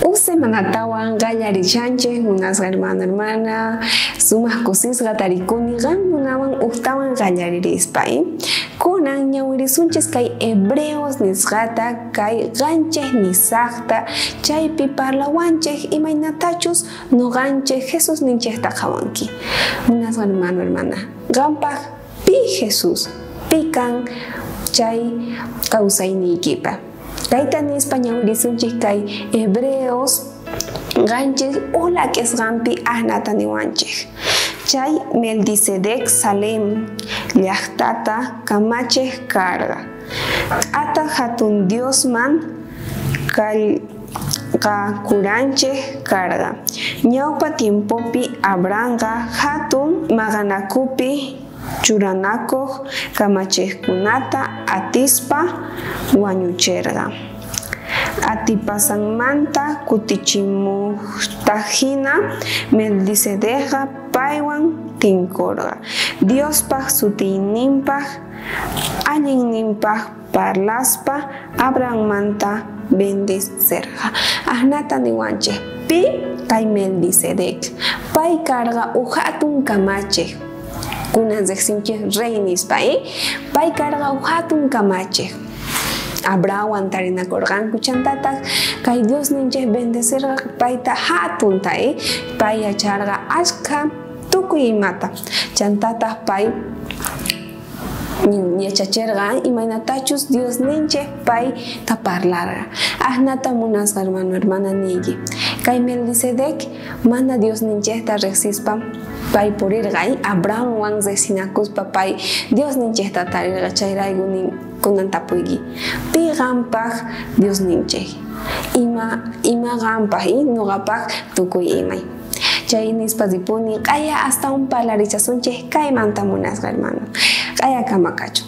Uj semanatawan qallarishanchej munasqa hermano hermana, sumaq kusisqa tarikuni qankunawan ujtawan qallaririspa. Kunan ñawirisunchis kay Hebreos nisqata kay qanchej nisaqta chaypi parlawanchej imaynatachus noqanchej Jesús ninchejta qhawanki. Munasqa hermano hermana, qanpaj pi Jesús pikan chay kawsayniykipa. Kayta nispa ñawirisunchik kay Hebreos qanchis ulak'isqanpi ahnata niwanchej. Chay Melquisedec Salem llaqtata kamachej karqa. K'ata hatun Diosman kallqakuranchej karqa. Ñawpa tiempopi Abrahamqa hatun maqanakupi churanakuq kamachejkunata atispa wañucherqa. Atipasanmanta kutichimuqtajina Melquisedecqa paywan tinkurqa. Diospaj sutiyninpaj allinninpaj parlaspa Abrahammanta bendicerqa. Ahnata niwanchej pi kay Melquisedec. Pay karqa uj hatun kamachej. Kunan riqsinchej rey nispa, pay karqa uj hatun kamachej. Abrahamwan tarinakurqanku chantataq kay Dios ninchej bendecerqa payta hatunta, pay yacharqa ashkha tukuy imata. Chantataq pay yachacherqa imaynatachus Dios ninchej payta parlarqa. Ahnata munasqa hermano hermana niyki. Kay Melquisedec mana Dios ninchejta riqsispa pay purirqa, Abrahamwan riqsinakuspa pay Dios ninchejta tarirqa chayrayku nin kunan tapuyki. Pi qanpaj Dios ninchej? Ima qanpaj nuqapaj tukuy imay. Chay nispa ripuni q'aya hasta un parlarichasunchej kaymanta munasqa hermano. Q'aya kama kachu.